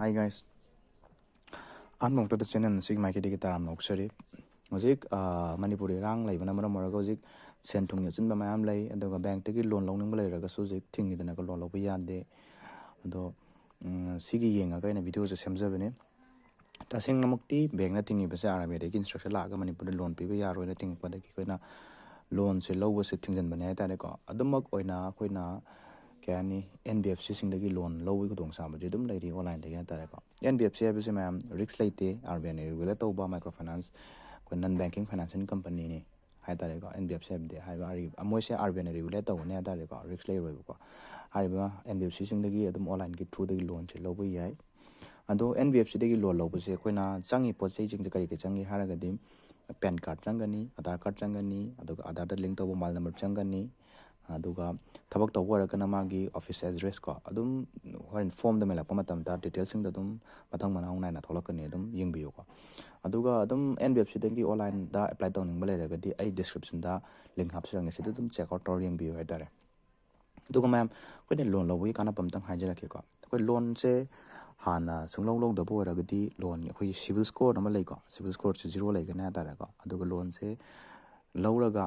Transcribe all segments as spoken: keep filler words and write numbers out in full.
Hi guys, ꯑꯍꯥꯟꯕ ꯃꯛꯇꯗ channel ꯑꯁꯤꯒꯤ ꯃꯥꯏꯀꯩꯗꯒꯤ ꯇꯔꯥꯝꯅ ꯑꯣꯛꯆꯔꯤ꯫ ꯍꯧꯖꯤꯛ ꯃꯅꯤꯄꯨꯔ ꯏꯔꯥꯡ ꯂꯩꯕꯅ ꯃꯔꯝ ꯑꯣꯏꯔꯒ ꯍꯧꯖꯤꯛ ꯁꯦꯟ ꯊꯨꯝꯒꯤ ꯑꯆꯤꯟꯕ ꯃꯌꯥꯝ ꯂꯩ, ꯑꯗꯨꯒ ꯕꯦꯡꯛꯇꯒꯤ ꯂꯣꯟ ꯂꯧꯅꯤꯡꯕ ꯂꯩꯔꯒꯁꯨ ꯍꯧꯖꯤꯛ ꯊꯤꯡꯉꯤꯗꯅꯀꯣ, ꯂꯣꯟ ꯂꯧꯕ ꯌꯥꯗꯦ꯫ ꯑꯗꯣ ꯁꯤꯒꯤ ꯌꯦꯡꯉꯒ ꯑꯩꯅ ꯚꯤꯗꯤꯑꯣꯁꯦ ꯁꯦꯝꯖꯕꯅꯤ꯫ ꯇꯁꯦꯡꯅꯃꯛꯇꯤ ꯕꯦꯡꯛꯅ ꯊꯤꯡꯉꯤꯕꯁꯦ, ꯑꯥꯔ ꯕꯤ ꯑꯥꯏꯗꯒꯤ ꯏꯟꯁꯇ꯭ꯔꯛꯁꯟ ꯂꯥꯛꯑꯒ ꯃꯅꯤꯄꯨꯔꯗ ꯂꯣꯟ ꯄꯤꯕ ꯌꯥꯔꯣꯏꯅ ꯊꯤꯡꯉꯛꯄꯗꯒꯤ ꯑꯩꯈꯣꯏꯅ ꯂꯣꯟꯁꯦ ꯂꯧꯕꯁꯦ ꯊꯤꯡꯖꯤꯟꯕꯅꯦ ꯍꯥꯏꯇꯥꯔꯦꯀꯣ꯫ ꯑꯗꯨꯃꯛ ꯑꯣꯏꯅ ꯑꯩꯈꯣꯏꯅ, ꯀꯩ ꯍꯥꯏꯅꯤ, ꯑꯦꯟ ꯕꯤ ꯑꯦꯐ ꯁꯤꯁꯤꯡꯗꯒꯤ ꯂꯣꯟ ꯂꯧꯕꯒꯤ ꯈꯨꯗꯣꯡꯆꯥꯕꯁꯦ ꯑꯗꯨꯝ ꯂꯩꯔꯤ ꯑꯣꯟꯂꯥꯏꯟꯗꯒꯤ ꯍꯥꯏꯇꯥꯔꯦꯀꯣ꯫ ꯑꯦꯟ ꯕꯤ ꯑꯦꯐ ꯁꯤ ꯍꯥꯏꯕꯁꯦ ꯃꯌꯥꯝ ꯔꯤꯁꯛ ꯂꯩꯇꯦ, ꯑꯥꯔ ꯕꯤ ꯑꯥꯏꯅ ꯔꯤꯒꯨꯂꯦꯠ ꯇꯧꯕ ꯃꯥꯏꯀ꯭ꯔꯣ ꯐꯥꯏꯅꯥꯟꯁ, ꯑꯩꯈꯣꯏ ꯅꯟ ꯕꯦꯡꯀꯤꯡ ꯐꯥꯏꯅꯥꯟꯁꯤꯌꯦꯜ ꯀꯝꯄꯅꯤꯅꯤ ꯍꯥꯏꯇꯥꯔꯦꯀꯣ꯫ ꯑꯦꯟ ꯕꯤ ꯑꯦꯐ ꯁꯤ ꯍꯥꯏꯕꯗꯤ ꯍꯥꯏꯕ ꯃꯣꯏꯁꯦ ꯑꯥꯔ ꯕꯤ ꯑꯥꯏꯅ ꯔꯤꯒꯨꯂꯦꯠ ꯇꯧꯒꯅꯤ ꯍꯥꯏꯇꯥꯔꯦꯀꯣ, ꯔꯤꯁꯛ ꯂꯩꯔꯣꯏꯕꯀꯣ꯫ ꯍꯥꯏꯔꯤꯕ ꯑꯦꯟ ꯕꯤ ꯑꯦꯐ ꯁꯤꯁꯤꯡꯗꯒꯤ ꯑꯗꯨꯝ ꯑꯣꯟꯂꯥꯏꯟꯒꯤ ꯊ꯭ꯔꯨꯗꯒꯤ ꯂꯣꯟꯁꯦ ꯂꯧꯕ ꯌꯥꯏ꯫ ꯑꯗꯣ ꯑꯦꯟ ꯕꯤ ꯑꯦꯐ ꯁꯤꯗꯒꯤ ꯂꯣꯟ ꯂꯧꯕꯁꯦ ꯑꯩꯈꯣꯏꯅ ꯆꯪꯉꯤ ꯄꯣꯠ ꯆꯩꯁꯤꯡꯁꯦ ꯀꯔꯤ ꯀꯔꯤ ꯆꯪꯉꯤ ꯍꯥꯏꯔꯒꯗꯤ, ꯄꯦꯟ ꯀꯥꯔꯗ ꯆꯪꯒꯅꯤ, ꯑꯙꯥꯔ ꯀꯥꯔꯗ ꯆꯪꯒꯅꯤ, ꯑꯗꯨꯒ ꯑꯥꯙꯥꯔꯗ ꯂꯤꯡ ꯇꯧꯕ ꯃꯣꯕꯥꯏꯜ ꯅꯝꯕꯔ ꯆꯪꯒꯅꯤ, ꯑꯗꯨꯒ ꯊꯕꯛ ꯇꯧꯕ ꯑꯣꯏꯔꯒꯅ ꯃꯥꯒꯤ ꯑꯣꯐꯤꯁ ꯑꯦꯗ꯭ꯔꯦꯁ ꯀꯣ, ꯑꯗꯨꯝ ꯍꯣꯔꯦꯟ ꯐꯣꯝꯗ ꯃꯦꯜꯂꯛꯄ ꯃꯇꯝꯗ ꯗꯤꯇꯦꯜꯁꯤꯡꯗꯣ ꯑꯗꯨꯝ ꯃꯊꯪ ꯃꯅꯥꯎ ꯅꯥꯏꯅ ꯊꯣꯛꯂꯛꯀꯅꯤ, ꯑꯗꯨꯝ ꯌꯦꯡꯕꯤꯌꯨꯀꯣ꯫ ꯑꯗꯨꯒ ꯑꯗꯨꯝ ꯑꯦꯟ ꯕꯤ ꯑꯦꯐ ꯁꯤꯗꯒꯤ ꯑꯣꯟꯂꯥꯏꯟꯗ ꯑꯦꯄ꯭ꯂꯥꯏ ꯇꯧꯅꯤꯡꯕ ꯂꯩꯔꯒꯗꯤ ꯑꯩ ꯗꯤꯁꯀ꯭ꯔꯤꯞꯁꯟꯗ ꯂꯤꯡ ꯍꯥꯞꯆꯔꯝꯒꯦ, ꯁꯤꯗ ꯑꯗꯨꯝ ꯆꯦꯛ ꯑꯥꯎꯠ ꯇꯧꯔ ꯌꯦꯡꯕꯤꯌꯨ ꯍꯥꯏꯇꯥꯔꯦ꯫ ꯑꯗꯨꯒ ꯃꯌꯥꯝ, ꯑꯩꯈꯣꯏꯅ ꯂꯣꯟ ꯂꯧꯕꯒꯤ ꯀꯥꯟꯅꯕ ꯑꯝꯇꯪ ꯍꯥꯏꯖꯔꯛꯀꯦꯀꯣ꯫ ꯑꯩꯈꯣꯏ ꯂꯣꯟꯁꯦ ꯍꯥꯟꯅ ꯁꯨꯡꯂꯧ ꯂꯧꯗꯕ ꯑꯣꯏꯔꯒꯗꯤ ꯂꯣꯟ ꯑꯩꯈꯣꯏꯒꯤ ꯁꯤꯕꯤꯜ ꯁ꯭ꯀꯣꯔ ꯑꯃ ꯂꯩꯀꯣ, ꯁꯤꯕꯤꯜ ꯁ꯭ꯀꯣꯔꯁꯦ ꯖꯤꯔꯣ ꯂꯩꯒꯅꯤ ꯍꯥꯏꯇꯥꯔꯦꯀꯣ꯫ ꯑꯗꯨꯒ ꯂꯣꯟꯁꯦ ꯂꯧꯔꯒ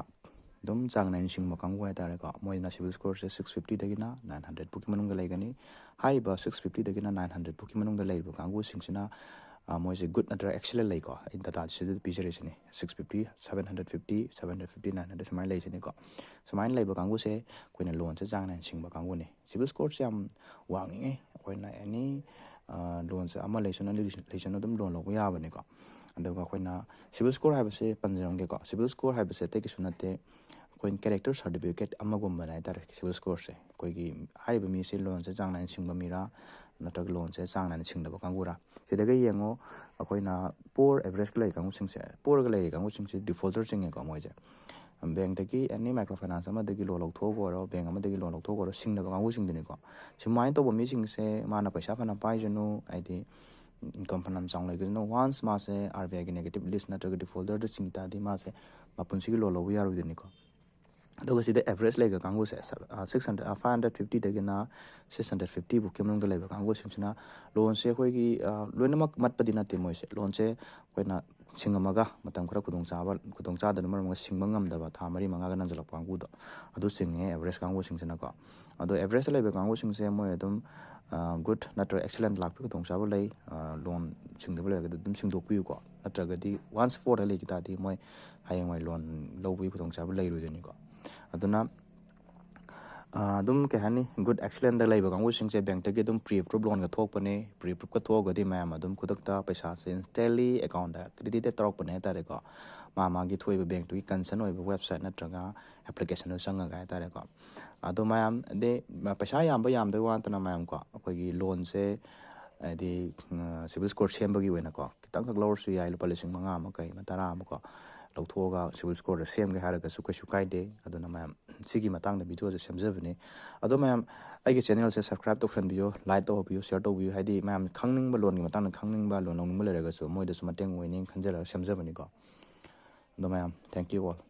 ꯑꯗꯨꯝ ꯆꯥꯡ ꯅꯥꯏꯅ ꯁꯤꯡꯕ ꯀꯥꯡꯕꯨ ꯍꯥꯏꯇꯥꯔꯦꯀꯣ, ꯃꯣꯏꯅ ꯁꯤꯕꯤꯜ ꯁ꯭ꯀꯣꯔꯁꯦ ꯁꯤꯛꯁ ꯐꯤꯐꯇꯤꯗꯒꯤꯅ ꯅꯥꯏꯟ ꯍꯟꯗ꯭ꯔꯦꯠ ꯐꯥꯎꯒꯤ ꯃꯅꯨꯡꯗ ꯂꯩꯒꯅꯤ꯫ ꯍꯥꯏꯔꯤꯕ ꯁꯤꯛꯁ ꯐꯤꯐꯇꯤꯗꯒꯤꯅ ꯅꯥꯏꯟ ꯍꯟꯗ꯭ꯔꯦꯠ ꯐꯥꯎꯒꯤ ꯃꯅꯨꯡꯗ ꯂꯩꯔꯤꯕ ꯀꯥꯡꯕꯨꯁꯤꯡꯁꯤꯅ, ꯑ, ꯃꯣꯏꯁꯦ ꯒꯨꯗ ꯅꯠꯇ꯭ꯔꯒ ꯑꯦꯛꯁꯦꯂꯦꯟ ꯂꯩꯀꯣ꯫ ꯑꯩ ꯗꯇꯥꯁꯤꯗ ꯄꯤꯖꯔꯤꯁꯤꯅꯤ, six fifty, seven hundred fifty, seven hundred fifty, nine hundred ꯁꯨꯃꯥꯏꯅ ꯂꯩꯁꯤꯅꯤꯀꯣ꯫ ꯁꯨꯃꯥꯏꯅ ꯂꯩꯕ ꯀꯥꯡꯕꯨꯁꯦ ꯑꯩꯈꯣꯏꯅ ꯂꯣꯟꯁꯦ ꯆꯥꯡ ꯅꯥꯏꯅ ꯁꯤꯡꯕ ꯀꯥꯡꯕꯨꯅꯤ꯫ ꯁꯤꯕꯤꯜ ꯁ꯭ꯀꯣꯔꯁꯦ ꯌꯥꯝ ꯋꯥꯡꯉꯤꯉꯩ ꯑꯩꯈꯣꯏꯅ ꯑꯦꯅꯤ, ꯑ, ꯂꯣꯟꯁꯦ ꯑꯃ ꯂꯩꯁꯅꯨ, ꯂꯩꯁꯅꯨ ꯑꯗꯨꯝ ꯂꯣꯟ ꯂꯧꯕ ꯌꯥꯕꯅꯤꯀꯣ꯫ ꯑꯗꯨꯒ ꯑꯩꯈꯣꯏꯅ ꯁꯤꯕꯤꯜ ꯁ꯭ꯀꯣꯔ ꯍꯥꯏꯕꯁꯦ ꯄꯟꯖꯔꯝꯒꯦꯀꯣ꯫ ꯁꯤꯕꯤꯜ ꯁ꯭ꯀꯣꯔ ꯍꯥꯏꯕꯁꯦ ꯑꯇꯩ ꯀꯩꯁꯨ ꯅꯠꯇꯦ, ꯑꯩꯈꯣꯏ ꯀꯦꯔꯦꯛꯇꯔ ꯁꯥꯔꯇꯤꯐꯤꯀꯦꯠ ꯑꯃꯒꯨꯝꯕꯅꯦ ꯍꯥꯏꯇꯥꯔꯦ꯫ ꯁꯤꯕꯤꯜ ꯁ꯭ꯀꯣꯔꯁꯦ ꯑꯩꯈꯣꯏꯒꯤ ꯍꯥꯏꯔꯤꯕ ꯃꯤꯁꯦ ꯂꯣꯟꯁꯦ ꯆꯥꯡ ꯅꯥꯏꯅ ꯁꯤꯡꯕ ꯃꯤꯔꯥ ꯅꯠꯇ꯭ꯔꯒ ꯂꯣꯟꯁꯦ ꯆꯥꯡ ꯅꯥꯏꯅ ꯁꯤꯡꯗꯕ ꯀꯥꯡꯕꯨꯔꯥ꯫ ꯁꯤꯗꯒ ꯌꯦꯡꯉꯣ, ꯑꯩꯈꯣꯏꯅ ꯄꯣꯔ ꯑꯦꯚꯔꯦꯖꯀ ꯂꯩ ꯀꯥꯡꯕꯨꯁꯤꯡꯁꯦ, ꯄꯣꯔꯒ ꯂꯩꯔꯤ ꯀꯥꯡꯕꯨꯁꯤꯡꯁꯦ ꯗꯤꯐꯣꯜꯇꯔ ꯆꯤꯡꯉꯦꯀꯣ꯫ ꯃꯣꯏꯁꯦ ꯕꯦꯡꯛꯇꯒꯤ ꯑꯦꯅꯤ ꯃꯥꯏꯀ꯭ꯔꯣ ꯐꯥꯏꯅꯥꯟꯁ ꯑꯃꯗꯒꯤ ꯂꯣꯟ ꯂꯧꯊꯣꯛꯑꯒ ꯑꯣꯏꯔꯣ, ꯕꯦꯡꯛ ꯑꯃꯗꯒꯤ ꯂꯣꯟ ꯂꯧꯊꯣꯛꯑꯒ ꯑꯣꯏꯔꯣ, ꯁꯤꯡꯗꯕ ꯀꯥꯡꯕꯨꯁꯤꯡꯗꯨꯅꯤꯀꯣ꯫ ꯁꯨꯃꯥꯏꯅ ꯇꯧꯕ ꯃꯤꯁꯤꯡꯁꯦ ꯃꯥꯅ ꯄꯩꯁꯥ ꯐꯅ ꯄꯥꯏꯖꯅꯨ, ꯍꯥꯏꯗꯤ ꯏꯟꯀꯝ ꯐꯅꯌꯥꯝ ꯆꯥꯎꯅ ꯂꯩꯒꯅꯨ, ꯋꯥꯟꯁ ꯃꯥꯁꯦ ꯑꯥꯔ ꯕꯤ ꯑꯥꯏꯒꯤ ꯅꯦꯒꯦꯇꯤꯞ ꯂꯤꯁ ꯅꯠꯇ꯭ꯔꯒ ꯗꯤꯐꯣꯜꯇꯔꯗ ꯆꯤꯡꯈꯤ ꯇꯥꯔꯗꯤ ꯃꯥꯁꯦ ꯃꯄꯨꯟꯁꯤꯒꯤ ꯂꯣꯟ ꯂꯧꯕ ꯌꯥꯔꯣꯏꯗꯣꯏꯅꯤꯀꯣ꯫ ꯑꯗꯨꯒ ꯁꯤꯗ ꯑꯦꯚꯔꯦꯖ ꯂꯩꯕ ꯀꯥꯡꯕꯨꯁꯦ ꯁꯤꯛꯁ ꯍꯟꯗ꯭ꯔꯦꯠ, ꯐꯥꯏꯚ ꯍꯟꯗ꯭ꯔꯦꯠ ꯐꯤꯐꯇꯤꯗꯒꯤꯅ ꯁꯤꯛꯁ ꯍꯟꯗ꯭ꯔꯦꯠ ꯐꯤꯐꯇꯤꯕꯨꯛꯀꯤ ꯃꯅꯨꯡꯗ ꯂꯩꯕ ꯀꯥꯡꯕꯨꯁꯤꯡꯁꯤꯅ ꯂꯣꯟꯁꯦ ꯑꯩꯈꯣꯏꯒꯤ ꯂꯣꯏꯅꯃꯛ ꯃꯠꯄꯗꯤ ꯅꯠꯇꯦ꯫ ꯃꯣꯏꯁꯦ ꯂꯣꯟꯁꯦ ꯑꯩꯈꯣꯏꯅ ꯁꯤꯡꯉꯝꯃꯒ ꯃꯇꯝ ꯈꯔ ꯈꯨꯗꯣꯡꯆꯥꯕ ꯈꯨꯗꯣꯡꯆꯥꯗꯅ ꯃꯔꯝ ꯑꯣꯏꯔꯒ ꯁꯤꯡꯕ ꯉꯝꯗꯕ ꯊꯥ ꯃꯔꯤ ꯃꯉꯥꯒ ꯅꯟꯁꯤꯜꯂꯛꯄ ꯀꯥꯡꯕꯨꯗꯣ, ꯑꯗꯨ ꯆꯤꯡꯉꯦ ꯑꯦꯚꯔꯦꯖ ꯀꯥꯡꯕꯨꯁꯤꯡꯁꯤꯅꯀꯣ꯫ ꯑꯗꯣ ꯑꯦꯚꯔꯦꯖꯇ ꯂꯩꯕ ꯀꯥꯡꯕꯨꯁꯤꯡꯁꯦ ꯃꯣꯏ ꯑꯗꯨꯝ ꯒꯨꯗ ꯅꯠꯇ꯭ꯔꯒ ꯑꯦꯛꯁꯂꯦꯟ ꯂꯥꯛꯄꯒꯤ ꯈꯨꯗꯣꯡꯆꯥꯕ ꯂꯩ꯫ ꯂꯣꯟ ꯁꯤꯡꯗꯕ ꯂꯩꯔꯒꯗꯤ ꯑꯗꯨꯝ ꯁꯤꯡꯗꯣꯛꯄꯤꯌꯨꯀꯣ, ꯅꯠꯇ꯭ꯔꯒꯗꯤ ꯋꯥꯟꯁ ꯐꯣꯔꯗ ꯂꯩꯈꯤ ꯇꯥꯔꯗꯤ ꯃꯣꯏ ꯍꯌꯦꯡꯋꯥꯏ ꯂꯣꯟ ꯂꯧꯕꯒꯤ ꯈꯨꯗꯣꯡꯆꯥꯕ ꯂꯩꯔꯣꯏꯗꯣꯏꯅꯤꯀꯣ꯫ ꯑꯗꯨꯅ ꯑꯗꯨꯝ ꯀꯩ ꯍꯥꯏꯅꯤ, ꯒꯨꯗ ꯑꯦꯛꯁꯂꯦꯟꯗ ꯂꯩꯕ ꯀꯥꯡꯕꯨꯁꯤꯡꯁꯦ ꯕꯦꯡꯛꯇꯒꯤ ꯑꯗꯨꯝ ꯄ꯭ꯔꯤ ꯑꯦꯄ꯭ꯔꯨꯞ ꯂꯣꯟꯒ ꯊꯣꯛꯄꯅꯦ꯫ ꯄ꯭ꯔꯤ ꯑꯦꯄ꯭ꯔꯨꯞꯀ ꯊꯣꯛꯑꯒꯗꯤ ꯃꯌꯥꯝ ꯑꯗꯨꯝ ꯈꯨꯗꯛꯇ ꯄꯩꯁꯥꯁꯦ ꯏꯟꯁꯇꯦꯟꯂꯤ ꯑꯦꯀꯥꯎꯟꯗ ꯀ꯭ꯔꯦꯗꯤꯠ ꯇꯧꯔꯛꯄꯅꯦ ꯍꯥꯏꯇꯥꯔꯦꯀꯣ꯫ ꯃꯥ ꯃꯥꯒꯤ ꯊꯣꯛꯏꯕ ꯕꯦꯡꯛꯇꯨꯒꯤ ꯀꯟꯁꯔꯟ ꯑꯣꯏꯕ ꯋꯦꯕꯁꯥꯏꯠ ꯅꯠꯇ꯭ꯔꯒ ꯑꯦꯄ꯭ꯂꯤꯀꯦꯁꯟꯗ ꯆꯪꯉꯒ ꯍꯥꯏꯇꯥꯔꯦꯀꯣ꯫ ꯑꯗꯣ ꯃꯌꯥꯝ ꯑꯗꯩ ꯄꯩꯁꯥ ꯌꯥꯝꯕ ꯌꯥꯝꯗꯕ ꯋꯥ ꯅꯠꯇꯅ ꯃꯌꯥꯝꯀꯣ, ꯑꯩꯈꯣꯏꯒꯤ ꯂꯣꯟꯁꯦ ꯍꯥꯏꯗꯤ ꯁꯤꯕꯤꯜ ꯁ꯭ꯀꯣꯔ ꯁꯦꯝꯕꯒꯤ ꯑꯣꯏꯅꯀꯣ, ꯈꯤꯇꯪꯈꯛ ꯂꯧꯔꯁꯨ ꯌꯥꯏ, ꯂꯨꯄꯥ ꯂꯤꯁꯤꯡ ꯃꯉꯥ ꯑꯃ ꯀꯩ ꯑꯃ ꯇꯔꯥ ꯑꯃꯀꯣ ꯂꯧꯊꯣꯛꯑꯒ ꯁꯤꯕꯤꯜ ꯁ꯭ꯀꯣꯔꯗ ꯁꯦꯝꯒꯦ ꯍꯥꯏꯔꯒꯁꯨ ꯀꯩꯁꯨ ꯀꯥꯏꯗꯦ꯫ ꯑꯗꯨꯅ ꯃꯌꯥꯝ ꯁꯤꯒꯤ ꯃꯇꯥꯡꯗ ꯚꯤꯗꯤꯑꯣꯁꯦ ꯁꯦꯝꯖꯕꯅꯤ꯫ ꯑꯗꯣ ꯃꯌꯥꯝ ꯑꯩꯒꯤ ꯆꯦꯅꯦꯜꯁꯦ ꯁꯕꯁꯀ꯭ꯔꯥꯏꯞ ꯇꯧꯁꯟꯕꯤꯌꯨ, ꯂꯥꯏꯛ ꯇꯧꯕꯤꯌꯨ, ꯁꯤꯌꯔ ꯇꯧꯕꯤꯌꯨ꯫ ꯍꯥꯏꯗꯤ ꯃꯌꯥꯝ ꯈꯪꯅꯤꯡꯕ, ꯂꯣꯟꯒꯤ ꯃꯇꯥꯡꯗ ꯈꯪꯅꯤꯡꯕ, ꯂꯣꯟ ꯂꯧꯅꯤꯡꯕ ꯂꯩꯔꯒꯁꯨ ꯃꯣꯏꯗꯁꯨ ꯃꯇꯦꯡ ꯑꯣꯏꯅꯤ ꯈꯟꯖꯔꯒ ꯁꯦꯝꯖꯕꯅꯤꯀꯣ꯫ ꯑꯗꯣ ꯃꯌꯥꯝ, thank you all꯫